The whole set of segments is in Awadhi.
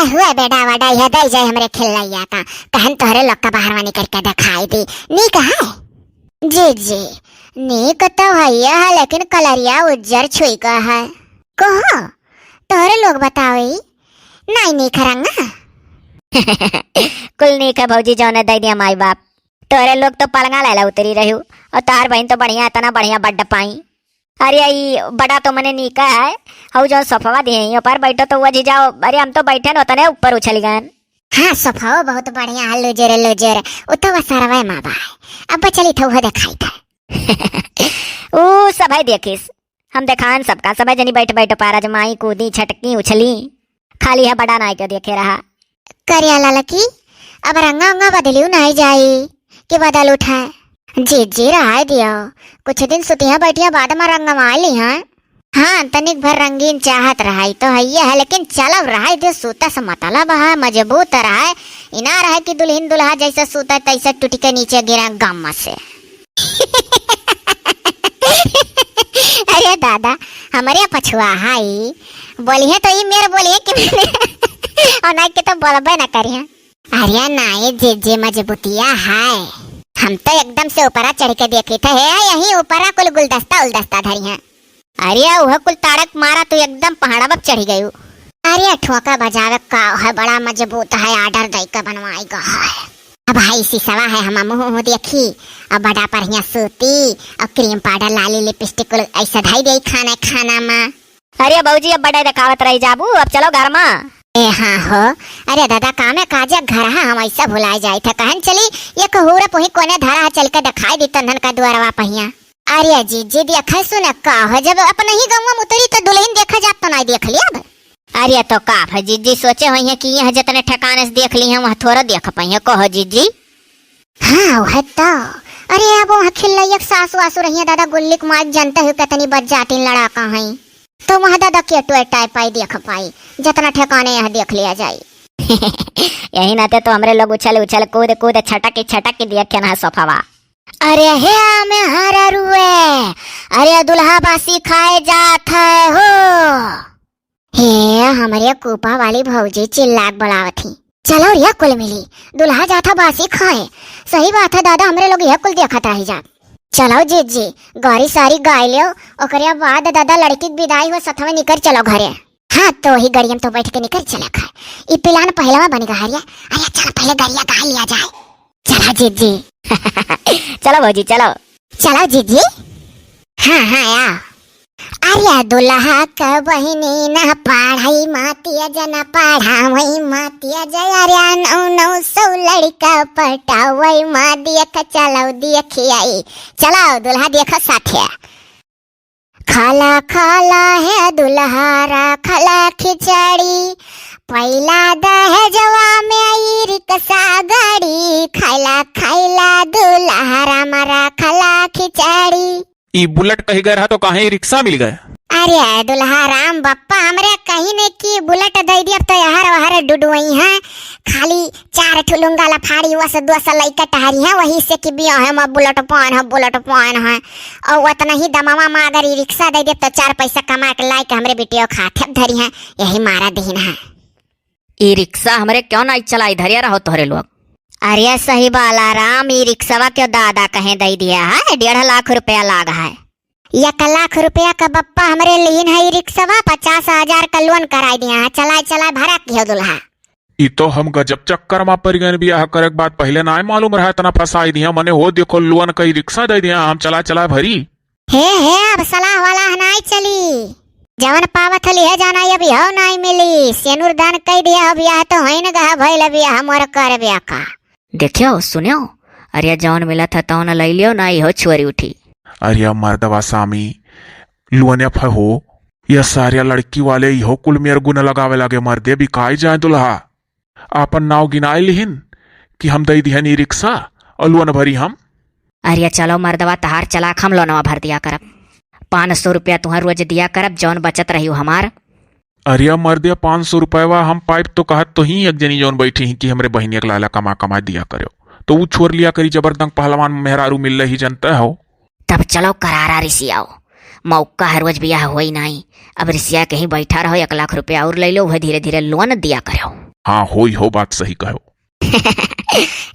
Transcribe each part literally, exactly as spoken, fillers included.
हुआ बेडा वडा यह दई जाए हमरे खिल्लैया का, कहन तोहरे लोग का बहरवा निकल के देखाई दी। नीक है? जी जी, नीक तो हइये है, लेकिन कलरिया उज्जर छुई का है। कहो, तोहरे लोग बताओ ई, नाई नीक रंगा? कुल नीक है भौजी, जौने दई दिया माई बाप। तोहरे लोग तो पलंगा लैला उतरी रही हो, और तोहार बहिन तो बढ़िया, इतना बढ़िया बड्ड पाई। अरे, ई बड़ा तो मने नीका है, हऊ जौन सोफवा दिए हैं, ऊपर बैठो तो वो जी जाओ। अरे, हम तो बैठे न, उतने ऊपर उछल गए। हाँ, सोफाओ बहुत बढ़िया है, लुजुर लुजुर। उ तो वसरवे मा बा। अब चली तो वो देखाई था। ऊ सब है देखिस, हम देखान सबका, सब है जनी बैठ बैठ पार आजमाई, कूदी, छटकी, उछली। खाली है बड़ा नाई के देखे रहा। करिया ललकी, अब रंगा उंगा बदलियो नाई जाई कि बदल उठा? जी जी, रहाई दियो, कुछ दिन सुतिया बैठिया बाद मा रंगवा ली हैं। हाँ, तनिक भर रंगीन चाहत रहाई तो हइये है, लेकिन चलब रहाई दे, सूता से मतलब है, मजबूत रहाई। इना रहे कि दुल्हिन दुल्हा जैसे सूता तैसे टूट के नीचे गिरा गम से। अरे दादा, हमरे पछुआ हाई, बोलिहे तो ई मेर बोलिहे कि मैंने और नाई के तो बोलबे ना करिहे। अरे नाई जीजी, मजबूतिया है, हम तो एकदम से ऊपरा चढ़ के देखी थे, हे यही ऊपरा कुल गुलदस्ता उलदस्ता धरी हैं। अरे वह कुल ताड़क मारा तो एकदम पहाड़ा पर चढ़ी गयू। अरे ठोका बजावे का है, बड़ा मजबूत है, order दई के बनवाई गा है। अब हाई सीसवा है, हम मुँह मुँह देखी, अब बड़ा बढ़िया सूती, अब cream powder, लाली, lipstick कुल ऐसा धई दे खाना खाना मा। अरे भौजी, अब बड़े देखावत रही जाबू, अब चलो घर मा। ए हाँ हो, अरे दादा, कामे काजे घर है, हम ऐसा भुलाए जाए थे, कहन चली एक हूरा पोही कोने धरा है, चल के देखाई दी तन्हन का दुआरवा पहिया। अरे जीजी, देखा सुना का हो, जब अपने ही गंवा मा उतरी तो दुल्हिन देखा जात तो नाई देख लिया अब। अरे तो का भाई जीजी सोचे होइहैं कि यहाँ जितने ठिकाने से देख ली हैं, वहाँ थोड़ा देख पाई हैं, कहो जीजी। हाँ, वह तो। अरे अब वहाँ खिल्लैया के सासु वासु रही हैं दादा, गुल्ली के मार जानते हो कितनी बज्जातिन लड़ाका हैं, तो वहाँ दादा के टोए टाए पाई देख पाई, जितना ठिकाने यहाँ देख लिया जाए। यही नाते तो हमरे लोग उछल उछल कूद कूद छटक छटक देखे ना सोफावा। अरे हे आमे हरा रुए, अरे दुल्हा बासी खाए जात है हो। हे, हमरे कूपा वाली भौजी चिल्ला के बुलावत ही। चलो रे कुल मिली, दुल्हा जात है बासी खाए। सही बात है दादा, हमरे लोग यह कुल देखत रही जात। चलो जीजी, गारी सारी गाय लियो, ओकरे बाद दादा लड़की के विदाई हो, सथवे निकर चलो घरे। हाँ, तो ही गड़ियम तो बैठ के निकर चले खाए। ई plan पहलवा बन गा हरिया। अरे चल, पहले गड़िया गाय लिया जाए। चला जीजी। चलो भौजी, चलो। चलो जीजी। हाँ, हाँ, आ। अरे दुल्हा क बहिनी ना पढ़ाई मातिया जना पढ़ावई मातिया जय, अरे नौ नौ सौ लड़का पटावई मा देख चलो देखियाई। चलो दुल्हा देखो साथे। खाला खाला हे दुल्हा राखला खिचड़ी, पहिला दहेजवा में ई रिक्शा गाड़ी, खाइला खाइला दुल्हा राम राखला खिचड़ी। ई बुलेट कही गए रहा तो काहे ई रिक्शा मिल गए? अरे दुल्हा राम बप्पा, हमरे कहीं ने कि बुलेट दे दिया तो यहर वहर डुडुई हैं, खाली चार ठो लुंगा लफाड़ी वस दो सा लइका टहरी हैं, वही से कि बियाह है मा बुलेट पान है, बुलेट पान है। और उतना ही दमावा मा अगर ई रिक्शा दे दे तो चार पैसा कमा के लाई के हमरे बिटिया खाते धरी हैं, यही मारा दीन है। ई रिक्शा हमरे क्यों नाई चलाई धरिया रहो तोहरे लोग? अरे सही बाला राम, ई रिक्शवा क्यों दादा कहे दे दिया है, डेढ़ लाख रुपया लाग है। एक लाख रुपया का बप्पा हमरे लीन है ई रिक्शवा, पचास हजार का loan कराई दिया है, चलाए चलाए भरा किहो दुल्हा। ई तो हम गजब चक्कर मा पड़ गए, बियाह करे के बाद पहले नाई मालूम रहा इतना फंसाई दिया, मने हो देखो loan का ई रिक्शा दे दिया, हम चलाए चलाए भरी। हे, हे, अब सलाह वाला नाई चली। जवन पावत हली है जाना, अब यहो नाई मिली। सेनुर दान कई दिया, अब यह तो होइन गहा भइल, अब यह मोर कर ब्या का। देखियो, सुनियो, अरे जवन मिलत है तवन लई लियो, ना इहो छोरी उठी। अरे मर्दवा सामी, लुअने फहो, यह सारिया लड़की वाले इहो कुल मेर गुन लगावे लागे मर्दे, बिकाई जाए दुल्हा। आपन नाव गिनाए लिहिन कि हम दई दिहन ई रिक्शा और लोन भरी हम। अरे चलो मर्दवा, तहार चलाक हम लोनवा भर दिया करब। पाँच सौ रुपया तुहर रोज दिया करब, जौन बचत रही हमार। अरे मर्दे, पाँच सौ रुपयवा हम पाइब तो कहत तो ही एक जनी जौन बैठी ही कि हमरे बहिनिया के लाला कमा कमा दिया करो, तो ऊ छोर लिया करी जबरदंग पहलवान मेहरारू मिल रही जनता हो। तब चलो करारा रिसियाओ, मौका है रोज बियाह होई नाई। अब रिसिया के ही बैठा रहो, एक लाख रुपया और ले लो, वह धीरे धीरे लोन दिया करो। हाँ, होई हो, बात सही कहो।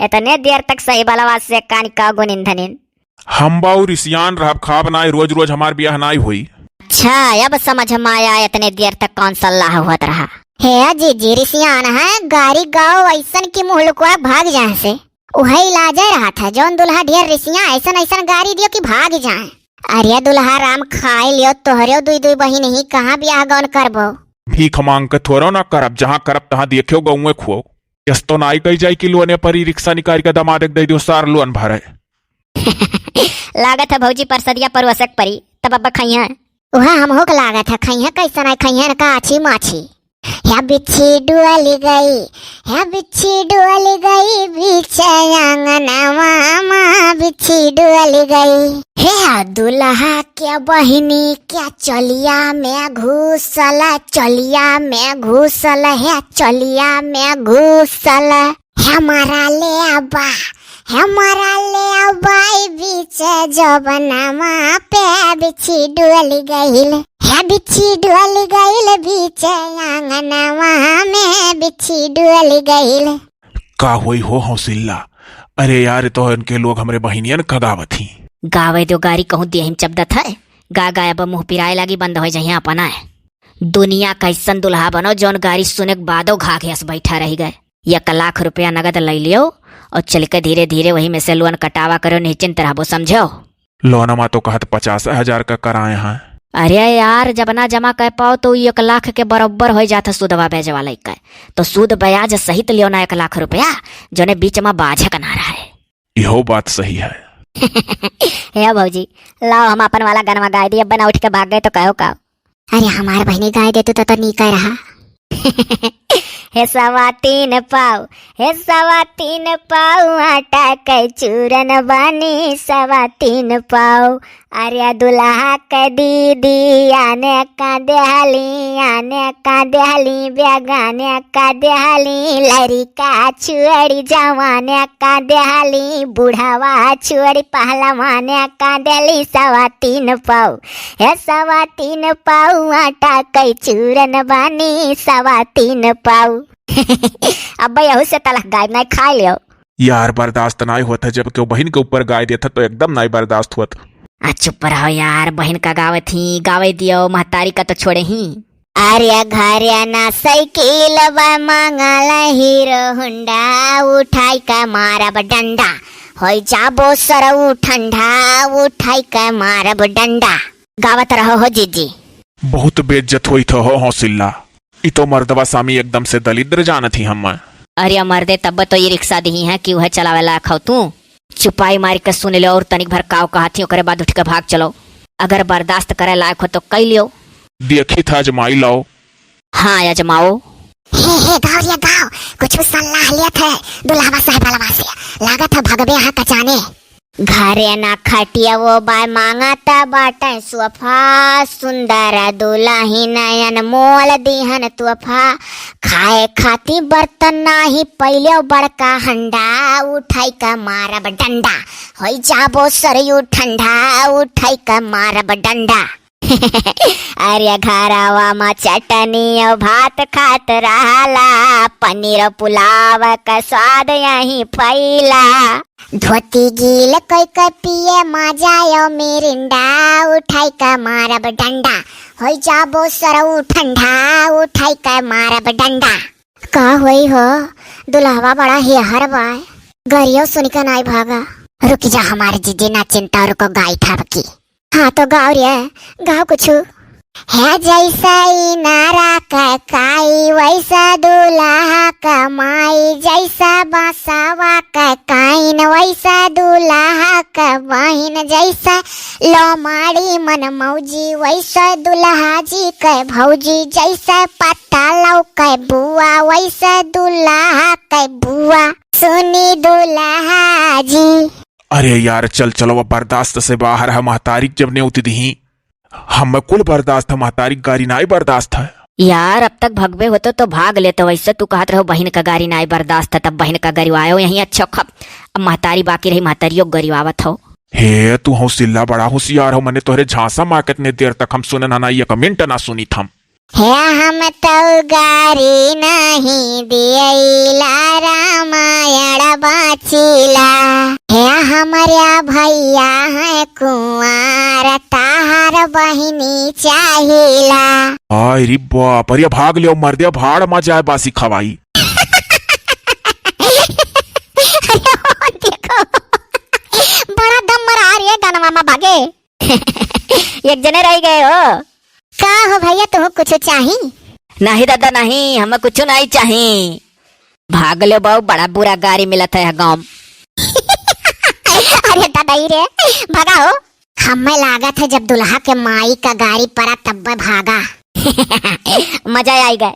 एतने देर तक सही बलवा से कान का गुनिन धनिन। हम बाऊ रिसियान रहब, खाब नाई, रोज रोज हमार बियाह नाई होई। अच्छा, अब समझ में आया, एतने देर तक कौन सलाह होत रहा। हे जीजी, रिसियान है, गारी गाओ ऐसन की मुँह लुकवा भाग जाए से। उहे इलाज रहत है, जौन दुल्हा ढेर रिसिया, ऐसन ऐसन गारी दियो कि भाग जाए। अरे दुल्हा राम खाए लियो, तोहरे दुई दुई बहिन ही, कहाँ बियाह गौन करबो? भीख मांग के थोड़ो ना करब, जहाँ करब तहाँ देखियो गौए खुओ। यस तो नाई कही जाई कि लोने पर ई रिक्शा निकाल के दमाद के दे दियो, सार लोन भरे। लागत है भौजी परसदिया परोसक परी, तब अब खइया। उहे हमहू के लागत है, खइहे कैसन है, खइहे न काछी माछी। हे बिच्छी डुअल गई, हे बिच्छी डुअल गई बीच आंगनवा मा, बिच्छी डुअल गई। हे दुल्हा के बहिनी के चलिया में घुसल, चलिया में घुसल, हे चलिया में घुसल। हमारा ले आबा, हमारा ले आबा, ई बीच जबनामा पे बिच्छी डोल गइल। हे बिच्छी डोल गइल, बीच आंगनवा में बिच्छी डोल गइल। का होई हो हौसिल्ला? अरे यार, तो इनके लोग हमरे बहिनियन का गावत ही। गावे दो गारी, कहूँ देहिम चपदत है। गा गायब मुँह पिराए लागी, बंद हो जइहे अपना है। दुनिया कैसन दुल्हा बनो, जौन गारी सुने के बादो घा घियस बैठा रह गए। एक लाख रुपया नगद लइ लियो और चल के धीरे धीरे वही में से लोन कटावा करो, निश्चिंत रहबो, समझो। लोनमा तो कहत पचास हजार का कराए हैं। अरे यार, जब ना जमा कर पाओ तो एक लाख के बरोबर हो जात है सूदवा ब्याजवा लइके। तो सूद ब्याज सहित लियो ना एक लाख रुपया, जौने बीच में बाझक ना रहे। इहो बात सही है। हे भौजी, लाओ हम अपन वाला गनवा गाय दिए, बना उठ के भाग गए तो कहो का? अरे हमार बहिनी गाय देतू तो, तो नीक रहा। हे सवा तीन पाव, हे सवा तीन पाव आटा के चूरन बानी सवा तीन पाव। अरे दुल्हा के दीदी आने का देहली, आने का देहली, बेगाने का देहली, लड़िका छुअड़ी जवाने का देहली, बुढ़ावा छुअड़ी पहलवाने का देली सवा तीन पाव। हे सवा तीन पाऊ आटा कई चूरन बानी सवा तीन पाऊ। अब यहू से तलक गाय नहीं खाए लियो। यार बर्दाश्त नाई होत है, जब केहू बहिन के ऊपर गाय देत है तो एकदम नाई बर्दाश्त होत। आ चुप रहो यार, बहिन का गावत ही, गावे दियो, महतारी का तो छोड़े ही। अरे घरे ना साइकिल बा, मांगल हीरो होंडा, उठाई के मारब डंडा, होई जाबो सरऊ ठंडा, उठाई के मारब डंडा। गावत रहो हो जीजी। बहुत बेइज्जत होई थो हो हौसिल्ला। ई तो मर्दवा सामी एकदम से दलिद्र जानत ही हम। अरे मर्दे, तब तो ई रिक्शा दिही है कि वह चलावे लायक हो तू। चुपाई मार के सुन लो और तनिक भर काव कहत ही, ओकरे बाद उठ के भाग चलो। अगर बर्दाश्त करे लायक हो तो कई लियो। देखी था आजमाई लाओ। हाँ, आजमाओ। हे, हे, गाओ रे, गाओ। कुछ सलाह लेत है दुल्हवा साहबलवा से। लागत है भगबे हाँ कचाने। घरे ना खटिया वो बाय मांगत बाटे सोफा। सुंदर दुल्हिन अनमोल दिहन तोहफा। खाए खाती बर्तन नाही पहिले बड़का हंडा। उठाई के मारब डंडा। होई जाबो सरयू ठंडा। उठाई के मारब डंडा। अरे घरवा मा चटनी और भात खात रहला, पनीर पुलाव का स्वाद यहीं फैला। धोती गील कई के पिए मजा यो मिरिंडा, उठाई के मारब डंडा, होई जाबो सरऊ ठंडा, उठाई के मारब डंडा। का होई हो, दुल्हवा बड़ा हेहर बा, गरियो सुन के नाई भागा। रुक जा हमार जीजी, ना चिंता, रुको गाई थाप की। हाँ तो गाओ रे, गाओ कुछ। है जैसा इनारा के काई, वैसा दूल्हा के माई, जैसा बांसवा के काइन, वैसा दूल्हा के बहिन, जैसा लोमाड़ी मन मौजी, वैसा दूल्हा जी के भौजी, जैसा पत्ता लौके बुआ, वैसा दूल्हा के बुआ। सुनी दूल्हा जी। अरे यार, चल चलो, अब बर्दाश्त से बाहर है। महतारी जब नेउत दिही, हम कुल बर्दाश्त है, महतारी गारी नाई बर्दाश्त है। यार, अब तक भगबे होतो तो भाग लेतो, वैसे तू कहत रहो बहिन का गारी नाई बर्दाश्त है, तब बहिन का गरिवायो यहीं अच्छा खप। अब महतारी बाकी रही, महतारियो गरिवावत हो। हे, तू हौसिल्ला बड़ा होशियार हो, मने तोहरे झांसा मा कितने देर तक हम सुनन हना, एक मिनट ना सुनी थम। हे हम तौ गारी नहीं दियैला, रामायण बाचिला। हे हमरे भैया है कुंवार, ताहार बहिनी चाहिला। आय रे बाप, अरे भाग लियो मर्दे, भाड़ मा जाए बासी खवाई। अरे देखो, बड़ा दम मरा रे गनवा मा भागे। एक जने रह गए हो। का हो भैया, तुहू कुछ चाही? नहीं दादा, नहीं, हमें कुछ नहीं चाही। भाग लो बाऊ, बड़ा बुरा गारी मिलत है गाँव। अरे दादा, ई रे, भागा हो। हमें लागत है, जब दुल्हा के माई का गारी परा, तब भागा। मजा आई गए।